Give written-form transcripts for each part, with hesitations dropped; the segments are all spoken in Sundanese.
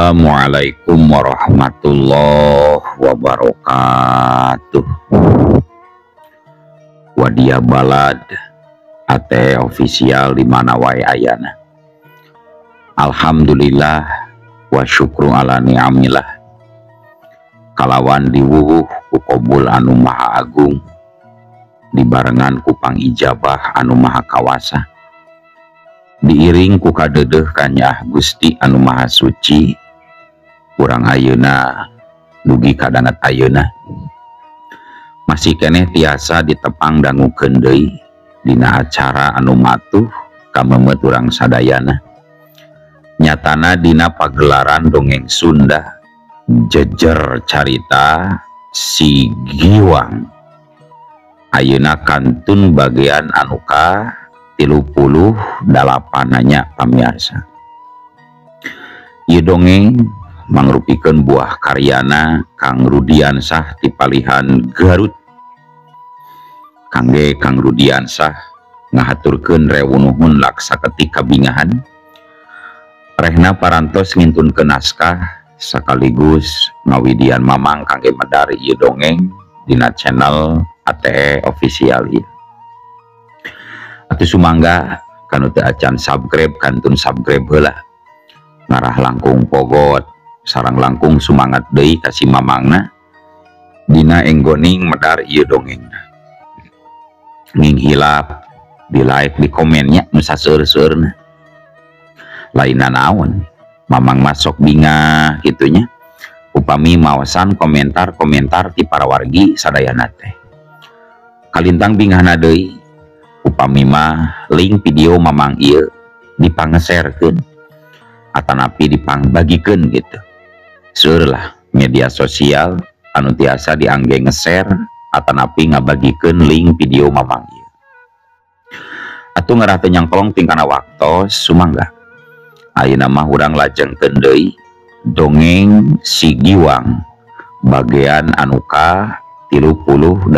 Assalamualaikum warahmatullahi wabarakatuh. Wadia Balad AT official di mana wae ayana. Alhamdulillah wa syukru ala ni'amillah. Kalawan diwuwuh ku kobul anu maha agung, dibarengan ku pangijabah anu maha kawasa, diiring ku kadeudeuh kanyaah Gusti anu maha suci. Urang ayeuna dugi kadanget ayeuna masih keneh tiasa ditepang dangukeun deui dina acara anu matuh kamemeut urang sadayana, nyatana dina pagelaran dongeng Sunda jejer carita si Giwang. Ayeuna kantun bagian anu ka 38 nanya pamiarsa. Ieu dongeng mangrupikeun buah karyana Kang Rudiansah ti palihan Garut. Kangge Kang Rudiansah ngahaturkeun rewunuhun laksa ketika bingahan rehna parantos ngintunkeun naskah sekaligus ngawidian mamang kangge medar ieu dongeng dina channel ATE official ieu. Atuh sumangga kanu teu acan subscribe kantun subscribe heula, ngarah langkung pogot sarang langkung sumangat deui ka si mamangna dina enggoning medar ieu dongengna. Ning hilap di like di komennya nu saseur-seurna. Lainna naon mamang masuk bingah gitunya upami maosan komentar-komentar ti para wargi sadayana teh. Kalintang bingahna deui upami mah link video mamang ieu dipangeserkeun atanapi dipangbagikeun gitu. Seueur lah media sosial anu tiasa diangge nge-share atanapi ngabagikeun link video mamang ieu. Atuh ngarah teu nyangkolong tingkana waktos sumangga. Ayeuna mah urang lajengkeun deui dongeng si Giwang bagian anu ka 38.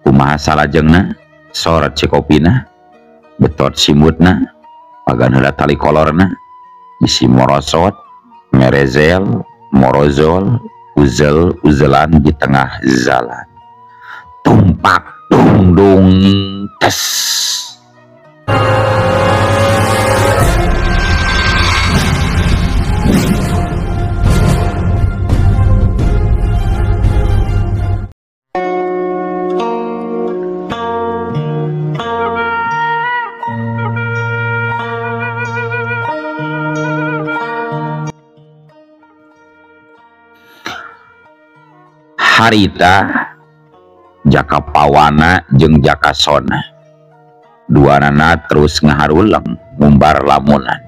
Kumaha salajengna? Sorot cikopina, betot simutna, pagan heula tali kolorna, bisi morosot, merezel, morozol, uzel uzelan di tengah jalan. Tumpak dung dung tes. Harita Jaka Pawana jeung Jaka Sona duanana terus ngaharuleng ngumbar lamunan.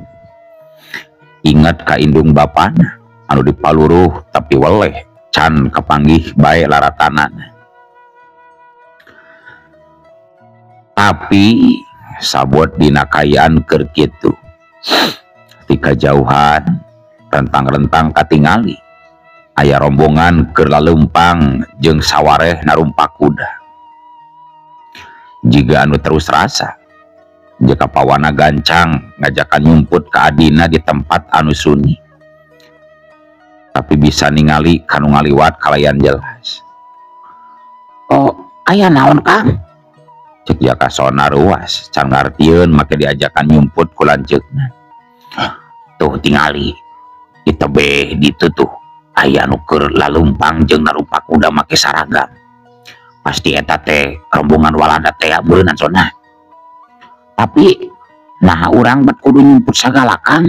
Ingat ka indung bapana anu dipaluruh tapi weleh can kapanggih bae laratanana. Tapi sabot dina kayaan keur kitu ti kajauhan rentang-rentang katingali aya rombongan keur laleumpang jeung sawareh narumpak kuda. Jiga anu terus rasa Jaka Pawana gancang ngajakan nyumput ka adina di tempat anu sunyi, tapi bisa ningali kanu ngaliwat kalayan jelas. Oh, aya naon Kang? Cek Jaka Sona ruas can ngartieun make diajakan nyumput ku lanceukna. Tuh tingali di tebeh ditu tuh aya nu keur lalumpang jeung narumpak kuda make saragam. Pasti eta teh rombongan Walanda teh beureunnan sona. Tapi nah urang bet kudu nyumput sagala Kang.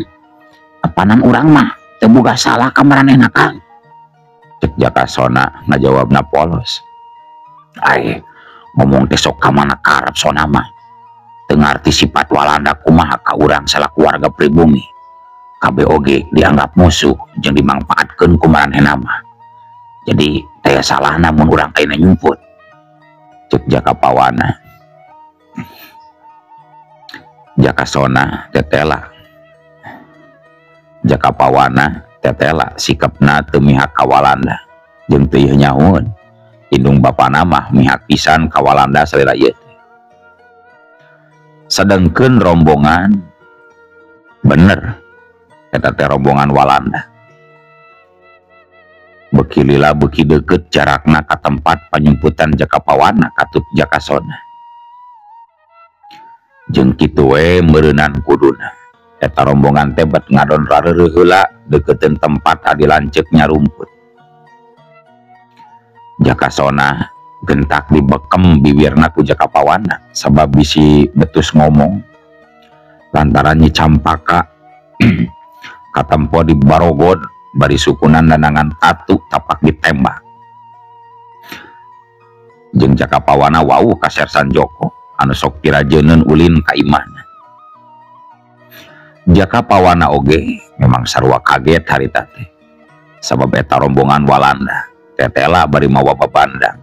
Apanan urang mah teu boga salah ka maranehna Kang. Cek Jaka Sona ngajawabna polos. Ai ngomong teh sok ka mana karep sona mah. Teu ngarti sifat Walanda kumaha ka urang salaku warga pribumi. KBOG dianggap musuh jeung dimangpaatkeun ku maranehna mah. Jadi teh salah namun urang ayeuna nyumput. Cek Jaka Pawana. Jaka Sona tetela. Jaka Pawana tetela sikapna teu mihak ka Walanda jeung teu nyahoeun. Indung bapana mah mihak pisan ka Walanda salila ieu teh. Sedengkeun rombongan bener Eta teh rombongan Walanda. Beuki lila beuki deukeut jarakna ka tempat panyumputan Jaka Pawana katut Jakasona. Jeung kitu we meureunan kuduna. Eta rombongan teh bet ngadon rareureuh heula deukeutkeun tempat adi lanceuk nyarumput. Jakasona gentak dibekem bibirna ku Jaka Pawana sabab bisi betus ngomong lantaran Nyi Campaka katempo di barogod bari sukunan danangan tatu tapak ditembak. Jeung Jaka Pawana wau ka Sersan Joko anu sok pirajeuneun ulin ka imahna. Jaka Pawana oge memang sarua kaget harita teh sabab eta rombongan Walanda tetela bari mawa babandang.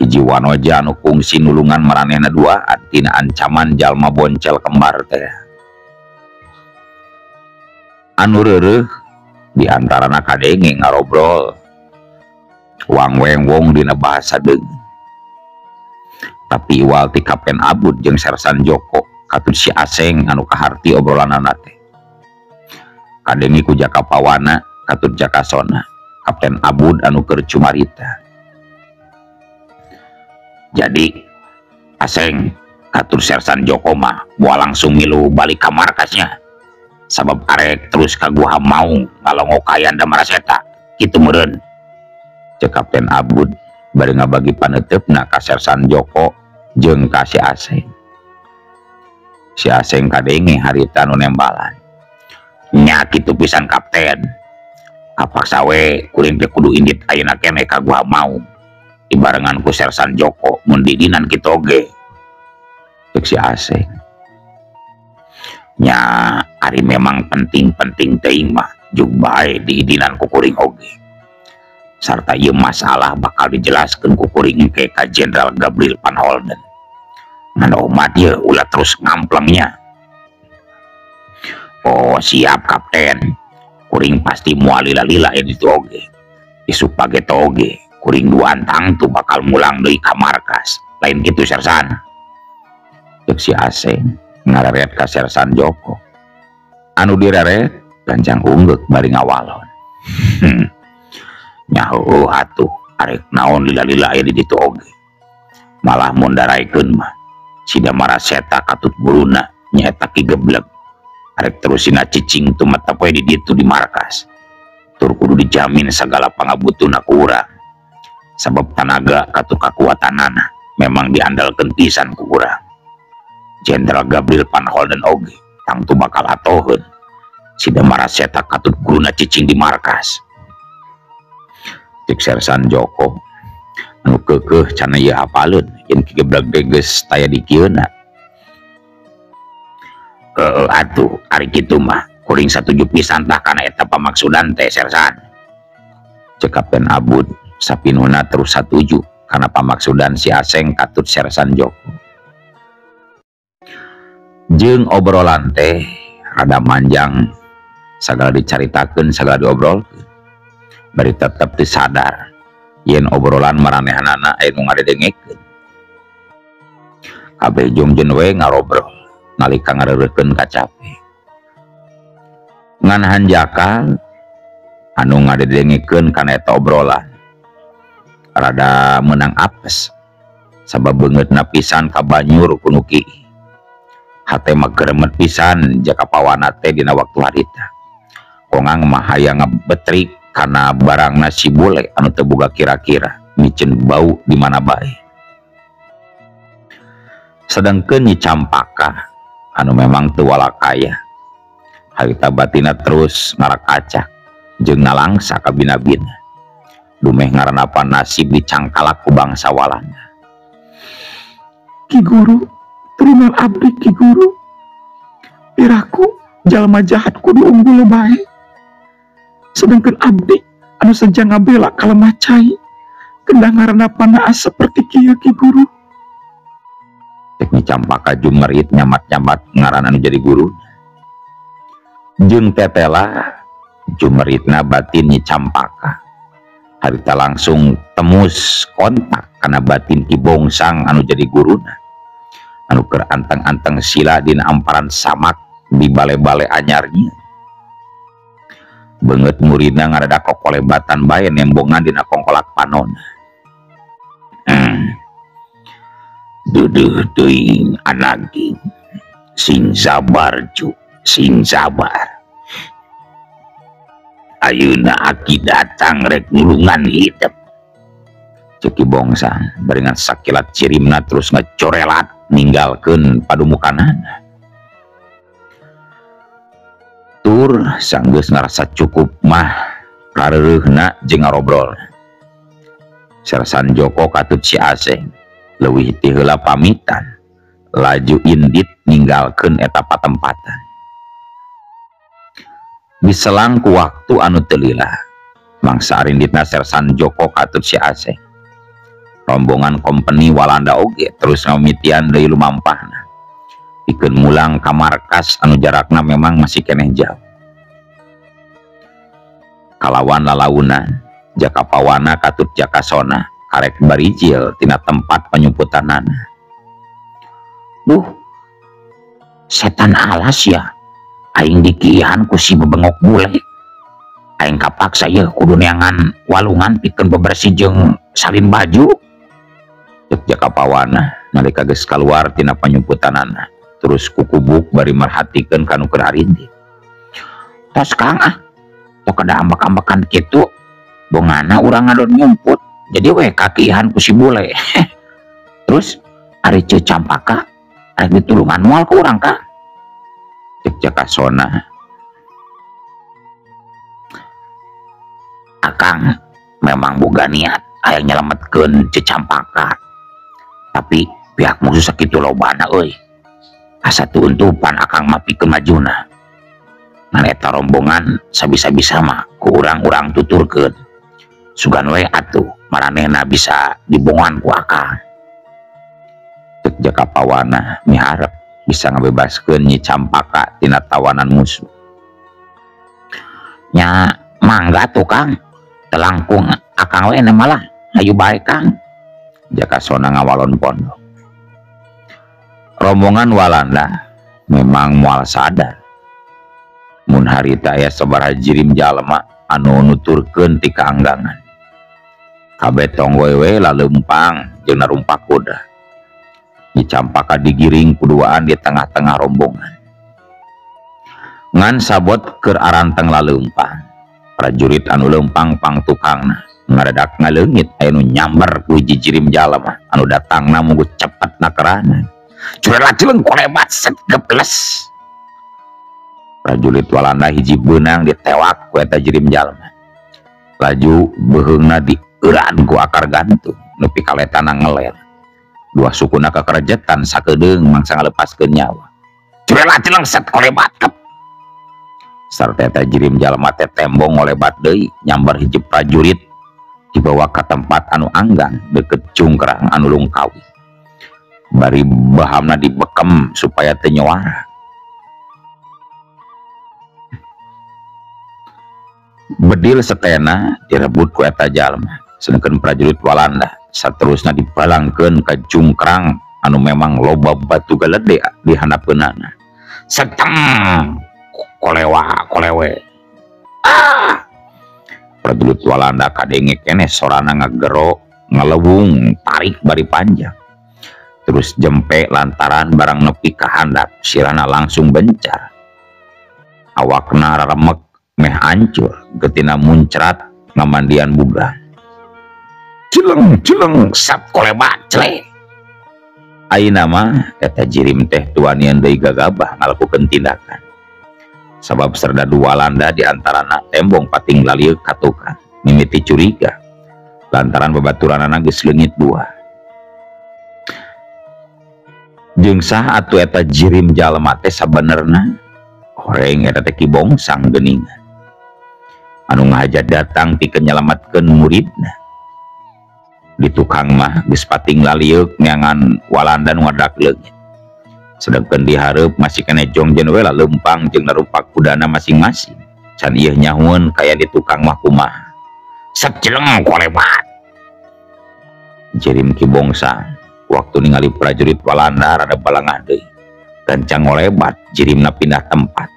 Hiji wanoja anu kungsi nulungan maranehna duaan tina ancaman jalma boncel kembar teh. Anu reureuh di antarana kadenge ngarobrol wang weng wong dina bahasa deung. Tapi iwal ti Kapten Abud jeung Sersan Joko katut si Aseng anu kaharti obrolanana teh. Kadenge ku Jaka Pawana katut Jakasona, Kapten Abud anu keur cumarita. Jadi Aseng katur Sersan Joko mah moal langsung milu balik ka markasnya. Sabab arek terus ka Guha Maung ngalongokayan da maraseta kitu meureun. Ceuk Kapten Abud bari ngabagi paneuteup-na ka Sersan Joko jeung ka si Aseng. Si Aseng kadenge harita nu nembalan. Nya kitu pisan Kapten. Kapaksa we kuring teh kudu indit ayeuna keneh ka Guha Maung. Dibarengan ku Sersan Joko mun didinan kitu oge. Ceuk si Aseng. Nya ari memang penting-penting teuing mah jug bae diidinan ku kuring oge. Sarta ieu masalah bakal dijelaskeun ku kuring engke ka Jenderal Gabriel Van Holden. Ngan omat ieu ulah terus ngamplengnya. Oh siap Kapten. Kuring pasti moal lila-lila ieu ditu oge. Isuk pageto oge kuring duaan tangtu bakal mulang deui ka markas. Lain kitu Sersan. Ceuk si Aseng ngareret ka Sersan Joko. Anu direret gancang unggeuk bari ngawalon. Nyaho atuh arek naon lila-lila aya di ditu oge. Malah mun daraekeun mah sida maraseta katut guruna nyaeta Ki Geblek. Arek terusina cicing tumetep we di ditu di markas. Tur kudu dijamin sagala pangabutuhna ku urang. Sabab tanaga katut kakuatanana memang diandalkeun pisan ku urang. Jenderal Gabriel Van Holden oge tangtu bakal atoheun sida maraseta katut guruna cicing di markas. Cek Sersan Joko anu keukeuh cenah ieu apaleun yen Ki Geblek geus taya di kieuna. Heueuh atuh ari kitu mah kuring satuju pisan tah kana eta pamaksudan teh Sersan. Cek Kapten Abud sapinuhna terus satuju kana pamaksudan si Aseng katut Sersan Joko. Jeung obrolan teh rada manjang sagala dicaritakeun sagala diobrolkeun bari tetep teu sadar yen obrolan maranehanana aya nu ngadedengekeun. Kabeh jongjeun we ngarobrol nalika ngareureukeun kacape. Ngan hanjakal anu ngadedengekeun kana eta obrolan rada meunang apes sabab beungeutna pisan ka banyur ku nu kiih. Hate mah geremet pisan Jaka Pawana teh dina waktu harita. Kongang mah hayang ngebetrik kana barangna si bule anu teu boga kira-kira miceun bau di mana bae. Sedangkeun Nyi Campaka anu memang teu walakaya harita batina terus ngarakacak jeung nalangsa ka bina-bina. Dumeh ngaranapa nasib dicangkalak ku bangsa Walanda. Ki Guru, turunan abdi Ki Guru. Piraku jalma jahat kudu unggul bae. Sedangkan abdi anu seja ngabela kalemah cai kendang ngaranapa naas seperti kieu Ki Guru. Cek Nyi Campaka jumerit nyamat-nyamat ngaran anu jadi guru. Jeung tetela jumeritna batin Nyi Campaka. Harita langsung temus kontak kana batin Ki Bongsang anu jadi guruna. Anu keur anteng-anteng sila dina amparan samak di bale-bale anyarnya. Beungeut muridna ngarada kokolebatan bae nembongan dina kongkolak panon. Deudeuh teuing anaging. Sing sabar cu, sing sabar. Ayeuna aki datang rek nulungan hidup. Ceuk Ki Bongsang barengan sakilat cirimna terus ngecorelat ninggalkeun padumukanana. Tur sanggeus ngarasa cukup mah kareureuna jeung ngarobrol. Sersan Joko katut si Aseng leuwih ti heula pamitan laju indit ninggalkeun eta patempatan. Diselang ku waktu anu teu lila mangsa arinditna Sersan Joko katut si Aseng. Rombongan kompeni Walanda oge terus ngamitian deui lumampahna pikeun mulang ka markas anu jarakna memang masih keneh jauh. Kalawan lalaunan Jaka Pawana katut Jaka Sona karek barijil tina tempat penyumputanana. Duh, setan alas ya, aing dikian ku si bebengok bule. Aing kapaksa yeuh kudu neangan walungan pikeun bebersih jeung salin baju. Cek Jaka Pawana nalika geus kaluar tina panyumputanana terus kukubuk bari merhatikeun ka nu keur arindit. Tos Kang ah, tok kada ambek-ambekan kitu bongana urang ngadon nyumput jadi we kakihan ku si bule. Terus ari Ceu Campaka arek ditulungan moal ku urang ka? Cek Jaka Sona. Akang memang boga niat hayang nyelametkeun Ceu Campaka, tapi pihak musuh sakitu lobana euy. Asa tuuntupan akang mah pikeun majuna. Ngan eta rombongan sabisa-bisa mah ku urang-urang tuturkeun. Sugan we atuh maranehna bisa dibongan ku akang. Cek Jaka Pawana miharep bisa ngabebaskeun Nyi Campaka tina tawanan musuh. Nya mangga tuh Kang, telangkung akang we malah hayu bae Kang. Jaka Sona ngawalon pondok. Rombongan Walanda memang moal sadar mun harita aya sabaraha jirim jalma anu nuturkeun ti kaanggangan. Kabeh tonggoy we laleumpang jeung narumpak kuda. Nyi Campaka digiring kuduaan di tengah-tengah rombongan. Ngan sabot keur aranteng laleumpang, prajurit anu leumpang pangtukangna ngaredak ngaleungit aya nu nyamber ku hiji jirim jalma anu datangna munggu cepet nakeranan. Curelat jeleng kolebat set geples. Prajurit Walanda hiji beunang ditewak ku eta jirim jalma. Laju beuheungna dieuran ku akar gantung nepi ka letana ngeler. Dua sukuna kakerjetan sakedeung mangsa ngalepaskeun nyawa. Curelat jeleng set kolebat kep. Sarta eta jirim jalma teh tembong ngolebat deui nyamber hiji prajurit dibawa ka tempat anu anggang deket cungkrang anu lungkawi. Bari bahamna dibekem supaya teu nyuara. Bedil setena direbut ku eta jalma, sedengkeun prajurit Walanda saterusna dibalangkeun ka cungkrang anu memang loba batu galede di handapeunana. Seteng kolewa kolewe. Ah! Prajurit Walanda kadenge keneh sorana ngagero ngalewung tarik bari panjang. Terus jempe lantaran barang nepi ka handap sirana langsung bencar. Awakna raremek meh hancur getina muncrat ngamandian bubrah. Cileng cileng sap kolebat cele. Ayeuna mah eta jirim teh tuanian deui gagabah ngalakukeun tindakan. Sabab serdadu Walanda di antarana tembong pating lalieuk katukan mimiti curiga lantaran babaturanana geus leungit dua. Jeung saha atuh eta jirim jalma teh sabenerna horeng eta teh Ki Bongsang geuningan anu ngahaja datang pikeun nyelametkeun muridna. Di tukang mah geus pating lalieuk neangan Walanda nu ngadak leungit. Sedengkeun di hareup masih keneh jongjen we laleumpang jeung narumpak kudana masing-masing. Can ieu nyahueun kaya di tukang mah kumaha. Seceleng kolebat. Jirim Ki Bongsang waktu ningali prajurit Walanda rada balangah deui. Gancang ngolebat jirimna pindah tempat.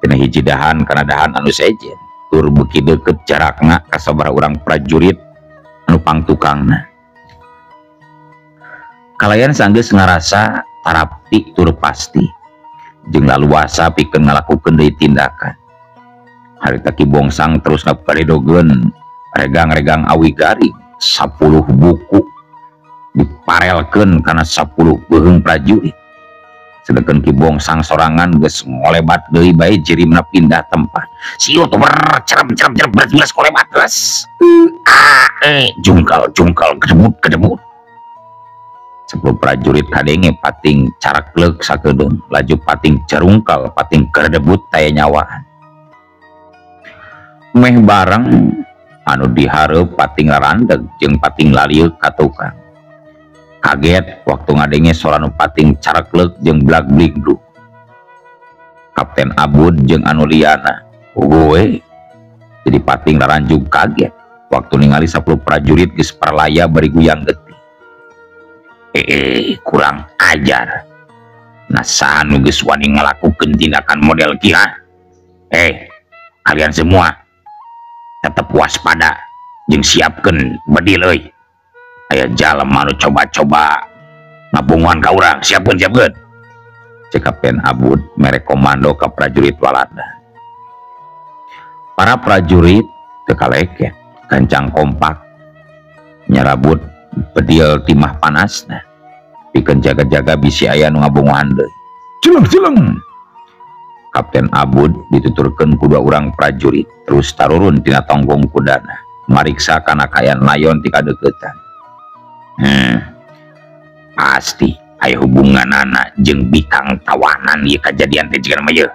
Tina hiji dahan kana dahan anu sejen. Tur beuki deukeut jarakna ka sabaraha urang prajurit anu pangtukangna. Kalayan sanggeus ngarasa tarapti tur pasti jeung laluasa pikeun ngalakukeun deui tindakan. Harita Ki Bongsang terus ngabaredogeun regang-regang awi garing 10 buku diparelkeun kana 10 beuheung prajurit. Sedengkeun Ki Bongsang sorangan geus ngolebat deui bae jirimna pindah tempat. Siut ber cerem cerem cerem beres kolebat geus. Jungkal jungkal kedebut kedebut. 10 prajurit kadenge pating carakleuk sakedeung laju pating cerungkal pating kedebut taya nyawaan. Meh bareng anu dihareup pating larandeg jeung pating lalieuk ka tukang. Kaget waktu ngadenge sora nu pating carekleuk jeung blag-bligblug. Kapten Abud jeung anu liyana we jadi pating laranjug kaget waktu ningali 10 prajurit geus parlaya bari guyang getih. Kurang ajar. Nah saha nu geus wani ngalakukeun tindakan model kieu? Kalian semua tetep waspada jeung siapkeun bedil euy. Aya jalma nu coba-coba ngabunguhan ka urang, siapkeun siapkeun. Cek Kapten Abud mere komando ka prajurit Walanda. Para prajurit teu kaleket, gancang kompak nyarabut bedil timah panasna pikeun jaga-jaga bisi aya nu ngabunguhan deui. Cileng cileng. Kapten Abud dituturkeun ku dua urang prajurit terus tarurun tina tonggong kudana mariksa kana kaayaan layon ti kadeuketan. Pasti aya hubunganana jeung bikang tawanan ieu kajadian teh jiga mah ieu.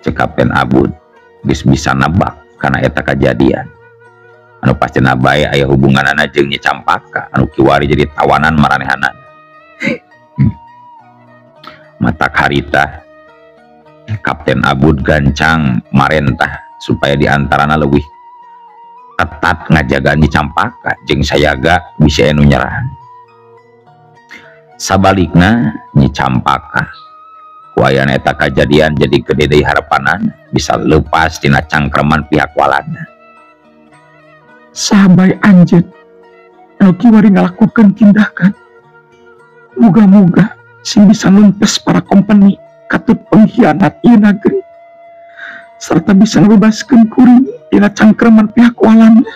Cek Kapten Abud geus bisa nebak kana eta kajadian. Anu pastina bae aya hubunganana jeung Nyi Campaka anu kiwari jadi tawanan maranehanana. Matak harita Kapten Abud gancang marentah supaya diantarana leuwih ketat ngajaga Nyi Campaka jeung sayaga bisa anu nyerahan. Sabalikna Nyi Campaka ku ayana eta kajadian jadi gede deui harapanana bisa lepas tina cangkreman pihak Walanda. Saha bae anjeun anu kiwari ngalakukeun tindakan, muga-muga sing bisa numpes para kompeni katut pengkhianat ieu nagri serta bisa ngebebaskeun kuring tina cangkreman pihak Walanda.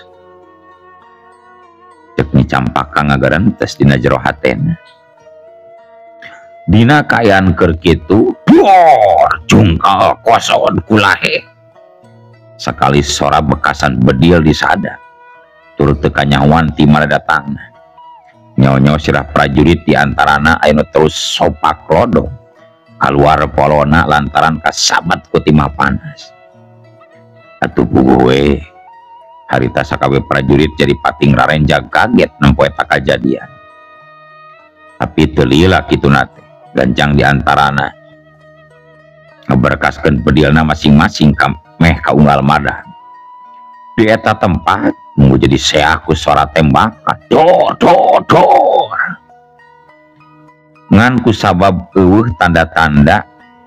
Cek Nyi Campaka ngagarantes dina jero hatena. Dina kaayaan keur kitu, dor jungkal kosod kulahe. Sakali sora bekasan bedil disada. Turut teu kanyahoan ti mana datangna. Nyaho-nyaho sirah prajurit di antarana aya nu terus sopak lodong kaluar polona lantaran kasabat ku timah panas. Atuh puguh we harita sakabeh prajurit jadi pating rarenjag kaget nempo eta kajadian. Tapi teu lila kituna teh gancang di antarana ngeberkaskeun bedilna masing-masing ka meh kaunggal madah. Di eta tempat nunggu jadi seah ku suara tembakan dor dor dor. Ngan ku sabab eueuh tanda-tanda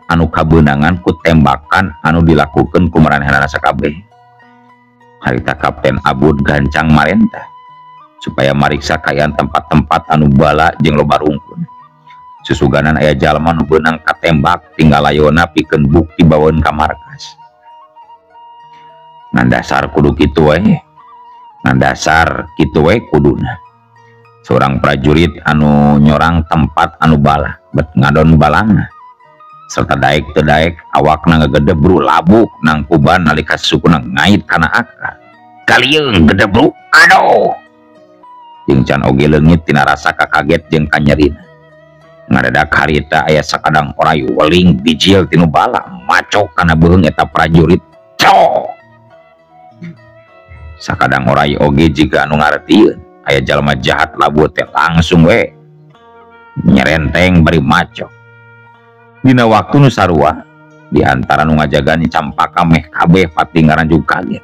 anu kabeunangan ku tembakan anu dilakukeun ku maranehanana sakabeh. Harita Kapten Abud gancang marentah supaya mariksa kaayaan tempat-tempat anu bala jeung loba rungkun. Susuganan aya jalma nu beunang katembak tinggal layona pikeun bukti baweun ka markas. Ngan dasar kudu kitu we. Ngan dasar kitu we kuduna. Seorang prajurit anu nyorang tempat anu bala bet ngadon balangna serta daek teu daek awakna ngagedebru labuk nangkuban nalika sukuna ngait kana akar. Kalieung gedebru aduh. Jeung can oge leungit tina rasa kakaget jeung kanyerina. Ngadadak harita aya sakadang oray weling bijil tinu bala macok kana beuheung eta prajurit. Cok. Sakadang oray oge jiga anu ngartieun aya jalma jahat labuh teh langsung we nyerenteng bari macok. Dina waktu nu sarua di antara nu ngajaga Nyi Campaka meh kabeh pati ngaranjug kaget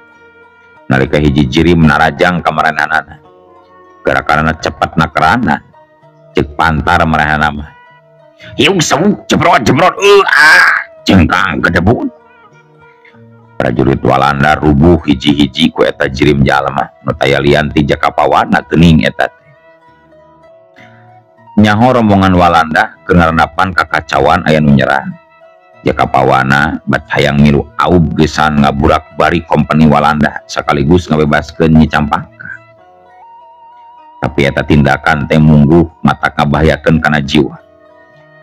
nalika hiji jirim narajang ka maranehana. Gerakanana cepet nakerana cek pantar maranehana mah. Hiung sewuk jebrot jebrot ah jengkang gedebut. Prajurit Walanda rubuh hiji-hiji ku eta jirim jalma nu taya lian ti Jaka Pawana geuning eta teh. Nyaho rombongan Walanda keur ngarandapan kakacauan aya nu nyerang. Jaka Pawana bat hayang milu aub geusan ngaburak bari kompeni Walanda sekaligus ngabebaskeun Nyi Campaka. Tapi eta tindakan teh mungguh mata ngabahayakeun kana jiwa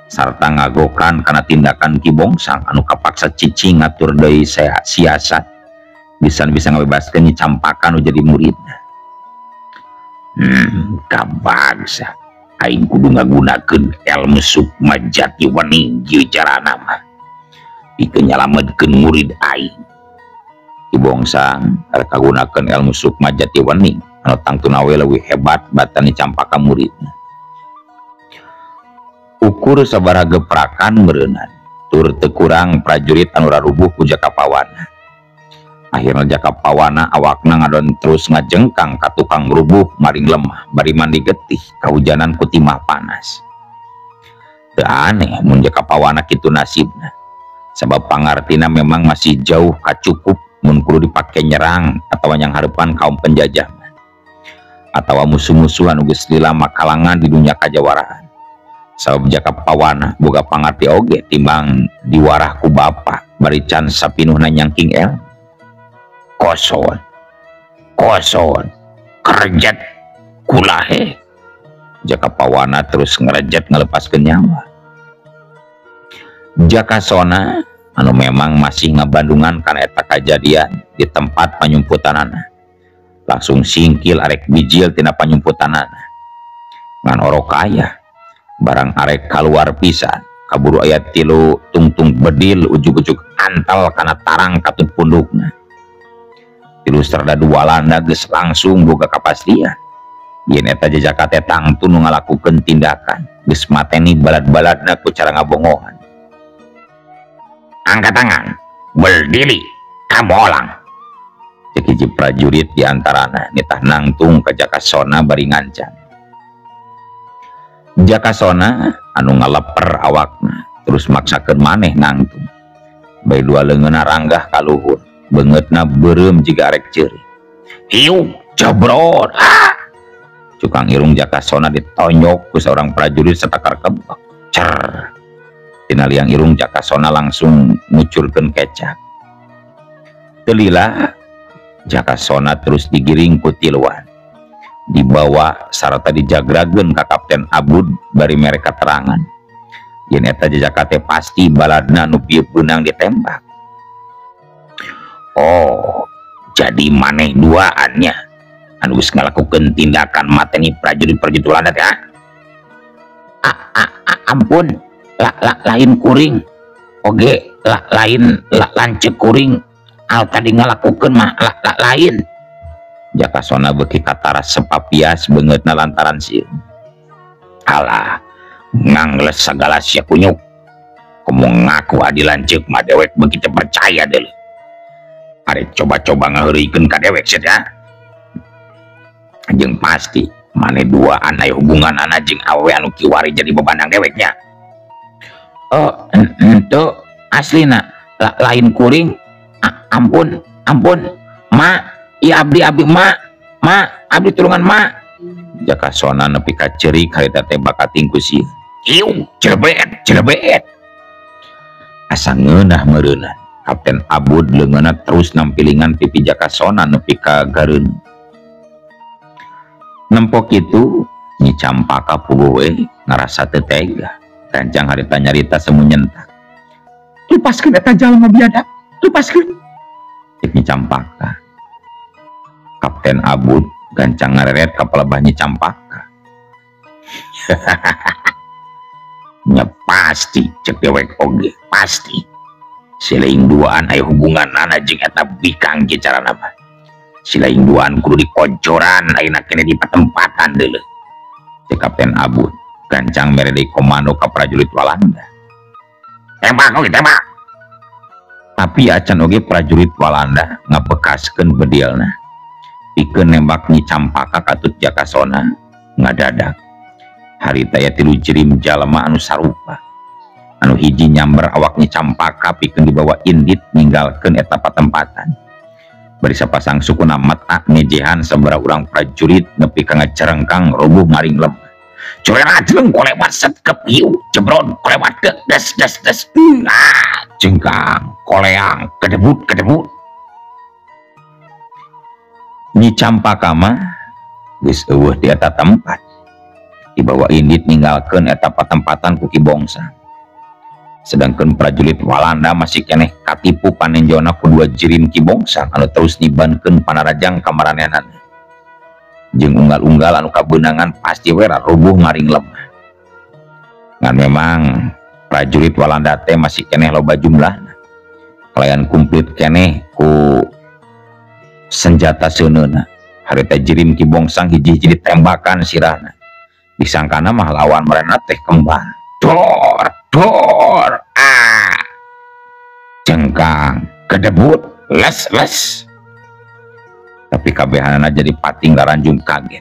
sarta ngagokan kana tindakan Ki Bongsang anu kapaksa cicing ngatur deui siasat bisa-bisa ngabebaskeun Nyi Campaka nu jadi muridna. Kabagsa aing kudu ngagunakeun ilmu sukma jati wening ieu carana mah pikeun nyalametkeun murid aing. Ki Bongsang rek ngagunakeun ilmu sukma jati wening anu tangtuna we leuwih hebat batan Nyi Campaka muridna. Ukur sabaraha geprakan meureunan tur teu kurang prajurit anu rarubuh ku Jaka Pawana. Akhirna Jaka Pawana awakna ngadon terus ngajengkang ka tukang rubuh maring lemah bari mandi getih kahujanan ku timah panas. Teu aneh mun Jaka Pawana kitu nasibna, sabab pangartina memang masih jauh kacukup mun kudu dipake nyerang atawa nyanghareupan kaum penjajah atawa musuh-musuh anu geus lila makalangan di dunia kajawaraan. Sabab Jaka Pawana boga pangarti oge timbang diwarah ku bapa bari can sapinuhna nyangking el. Koson koson kerjet kulahe. Jaka Pawana terus ngerejet ngalepaskeun nyawa. Jaka Sona anu memang masih ngabandungan kana eta kajadian di tempat panyumputanana langsung singkil arek bijil tina panyumputanana ngan orok aya barang arek kaluar pisan kaburu aya tilu tungtung bedil ujug-ujug antal kana tarang katut pundukna. Tilu serdadu Walanda geus langsung boga kapastian yen eta jejaka teh tangtu nu ngalakukeun tindakan geus mateni balad-baladna ku cara ngabongohan. Angkat tangan, berdiri, kamu orang. Cek hiji prajurit di antarana nitah nangtung ka Jaka Sona bari ngancam. Jaka Sona anu ngaleper awakna terus maksakeun maneh nangtung. Bae dua leungeunna ranggah ka luhur, beungeutna beureum jiga arek ceurik. Hiu, jebrot. Ah! Cukang irung Jaka Sona ditonyok ku seorang prajurit satakar kebek. Cer. Tina liang irung Jaka Sona langsung ngucurkeun kecap. Teu lila Jaka Sona terus digiring ku tiluan. Dibawa sarta dijagrageun ka Kapten Abud bari mere katerangan yen eta jejaka teh pasti baladna nu bieu beunang ditembak. Oh, jadi maneh duaannya anu geus ngalakukeun tindakan mateni prajurit-prajurit Walanda teh. Ampun, lain kuring oge lain lanceuk kuring al tadi ngalakukeun mah lain. Jaka Sona beuki katara sepapias beungeutna lantaran sieun. Alah, ngangles sagala sia kunyuk. Komo ngaku adi lanceuk mah dewek beuki teu percaya deuleu. Arek coba-coba ngaheureuykeun ka dewek sia teh. Jeung pasti maneh duaan aya hubunganana jeung awewe anu kiwari jadi bebandang deweknya. Oh, henteu aslina lain kuring. Ampun, ampun, ma. Iya abdi abdi ma ma abdi tulungan ma. Jaka Sona nepi ka ceurik harita teh bakating ku sieun. Ieu cerebet cerebet. Asa ngeunah meureunna. Kapten Abud leungeunna terus nampilingan pipi Jaka Sona nepi ka gareun. Nempo kitu Nyi Campaka puguh we ngarasa teu tega. Gancang harita nyarita semu nyentak. Lepaskeun eta jalma biadab, lepaskeun. Cek Nyi Campaka. Kapten Abud gancang ngareret ka palebah Nyi Campaka. Nya pasti cek dewek oge pasti. Silaing duaan aya hubunganana jeung eta bikang ge carana mah. Silaing duaan kudu dikoncoran ayeuna keneh di patempatan deuleu. Cek Kapten Abud gancang mere deui komando ka prajurit Walanda. Tembak oge tembak. Tapi acan oge prajurit Walanda ngabekaskeun bedilna. Pikeun nembak Nyi Campaka katut Jaka Sona ngadadak. Harita aya tilu jirim jalma anu sarupa. Anu hiji nyamber awak Nyi Campaka pikeun dibawa indit ninggalkeun eta patempatan. Bari sapasang sukuna mata ngejehan sabaraha urang prajurit nepi ka ngacerengkang rubuh maring lemah. Curena jeleng kolewat set kepiu jebron kolewat des des des ah jengkang koleang kedebut kedebut. Nyi Campaka mah geus eueuh di eta tempat. Dibawa indit ninggalkeun eta patempatan ku Ki Bongsang. Sedangkan prajurit Walanda masih keneh katipu panenjona ku dua jirim Ki Bongsang anu terus nibankeun panarajang ka maranehanana. Jeung unggal-unggal anu kabeunangan pasti we rubuh maring lemah. Ngan memang prajurit Walanda teh masih keneh loba jumlahna. Kalayan kumplit keneh ku senjata seuneuna. Harita jirim Ki Bongsang hiji-hiji ditembakan sirahna. Disangkana mah lawan maranehna teh kembang. Dor dor ah jengkang kedebut les les. Tapi kabehanana jadi pating laranjung kaget.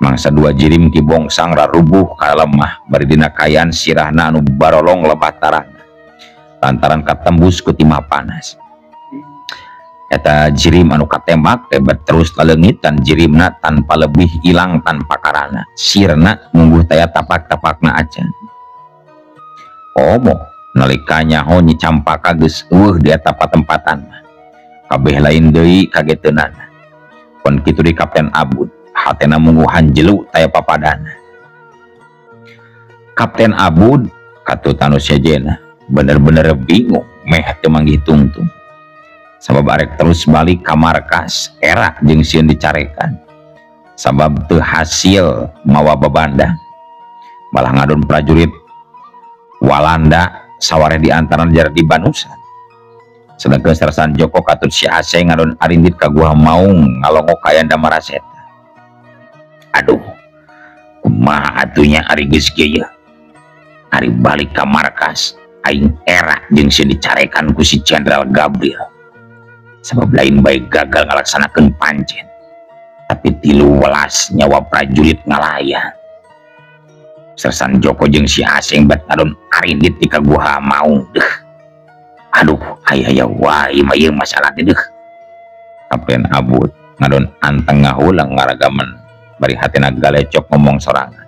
Mangsa dua jirim Ki Bongsang rarubuh ka lemah bari dina kayan sirahna anu barolong lebah tarahna lantaran katembus ku timah panas. Eta jirim anu katembak teh terus laleungitan jirimna tanpa lebih ilang tanpa karana sirna mungguh taya tapak-tapakna acan. Omo nalika nyaho Nyi Campaka geus eueuh di eta patempatan mah kabeh lain deui kageteunana. Pon kitu di Kapten Abud hatena mungguhan jelu taya papadana. Kapten Abud katut anu sejena bener-bener bingung meh teu manggih tungtung. Sabab arek terus balik ka markas era jeung sieun dicarekan. Sabab teu hasil mawa babandang. Malah ngadon prajurit Walanda sawareh di antara jar di Banusan. Sedangkan Sersan Joko katut si Aseng ngadon arindit ka Gua Maung ngalongok ka Damaraseta. Aduh, kumaha atunya ari geus kieu ye? Ari balik ka markas aing era jeung sieun dicarekan ku si Jenderal Gabriel. Sabab lain bae gagal ngalaksanakeun pancen, tapi 13 nyawa prajurit ngalayan. Sersan Joko jeung si Aseng bat ngadon arindit di ka Gua Maung. Deuh. Aduh, aya wae mah ieu masalah teh deuh. Kapten Abud ngadon anteng ngahulang ngaragaman bari hatina galecok ngomong sorangan.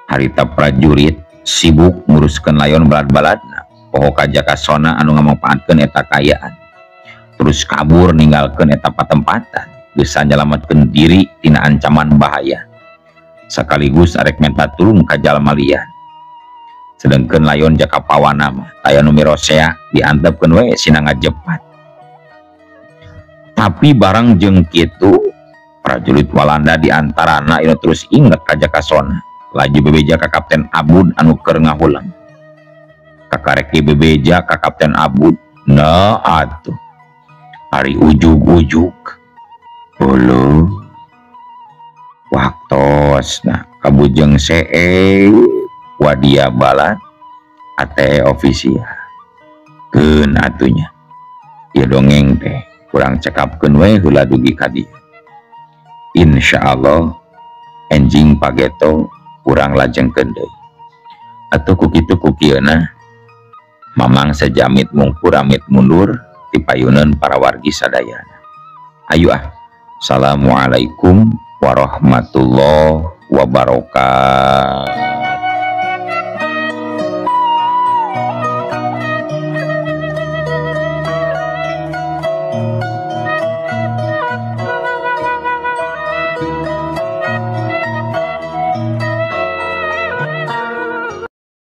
Harita prajurit sibuk nguruskeun layon balad-baladna. Poho ka Jaka Sona anu ngamangpaatkeun eta kaayaan. Terus kabur ninggalkeun eta patempatan, geus nyalametkeun diri tina ancaman bahaya. Sekaligus arek menta tulung ka jalma lian. Sedangkan layon Jaka Pawana mah taya nu mirosea diantepkeun we sina ngajepat. Tapi barang jeung kitu prajurit Walanda di antarana ieu terus inget ka Jaka Sona. Laju bebeja ka Kapten Abud anu keur ngahulang. Kakarek bebeja ka Kapten Abud, nah atuh ari ujug-ujug heueuh waktosna kabujeng see wadia balat ate ofisial keun atunya ieu dongeng teh kurang cekapkeun we heula dugi ka dieu. Insyaallah enjing pageto kurang lajengkeun deui atuh ku kitu ku kieuna Mamang sejamit mungkur amit mundur dipayunan para wargi sadayana. Ayo ah. Assalamualaikum warahmatullahi wabarakatuh.